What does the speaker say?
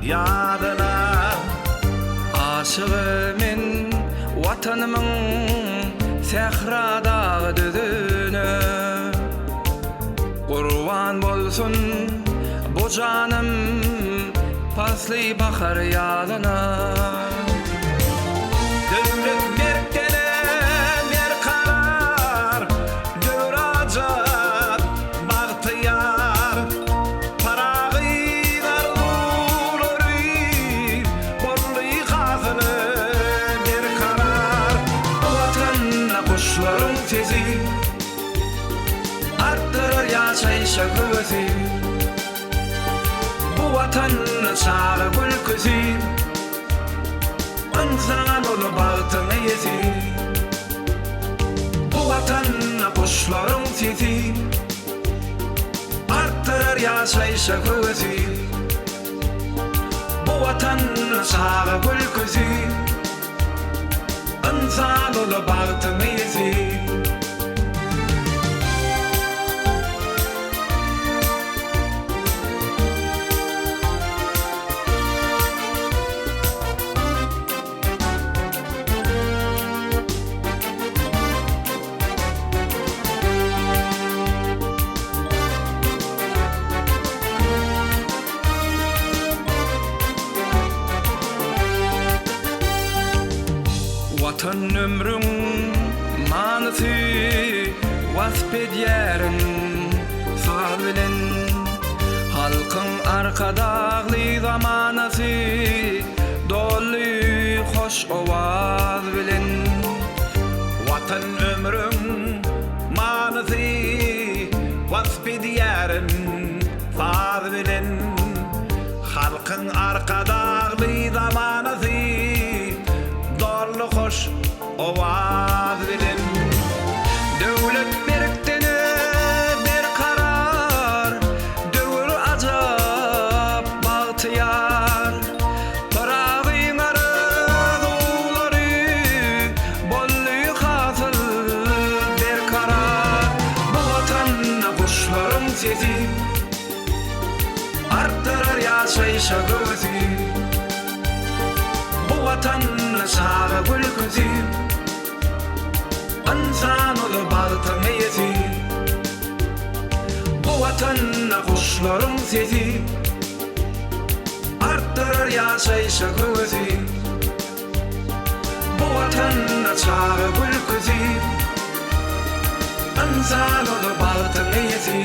ýazyna. Aşygy men Watanymyň sähra dagy düzüne. Gurban bolsun bu janym pasly bahar ýazyna. Döwlet berkdene berkarar, döwür ajap bagtyýar. Pyragyň arzuwlary boldy hasyly berkarar. Bu Watanda guşlaryň sesi artdyrar ýaşaýşa höwesi. Bu Watanda çaga gülküsi, ynsan uly bagtyň eýesi. Bu Watanda guşlaryň sesi artdyrar ýaşaýşa höwesi. Bu Watanda çaga gülküsi, ynsan uly bagtyň eýesi. Watan ömrüň manysy wasp edýärin saz bilen. Halkyň Arkadagly zamanasy doldy hoş owaz bilen. Watan ömrüň manysy wasp edýärin saz bilen. Halkyň Arkadagly zamanasy doldy hoş owaz bilen. Döwlet berkdene berkarar, döwür ajap bagtyýar. Pyragyň arzuwlary boldy hasyl berkarar. Bu Watanda guşlaryň sesi artdyrar ýaşaýşa höwesi. Bu Watanda çaga gülküsi, ynsan uly bagtyň eýesi. Bu Watanda guşlaryň sesi artdyrar ýaşaýşa höwesi. Bu Watanda çaga gülküsi, ynsan uly bagtyň eýesi.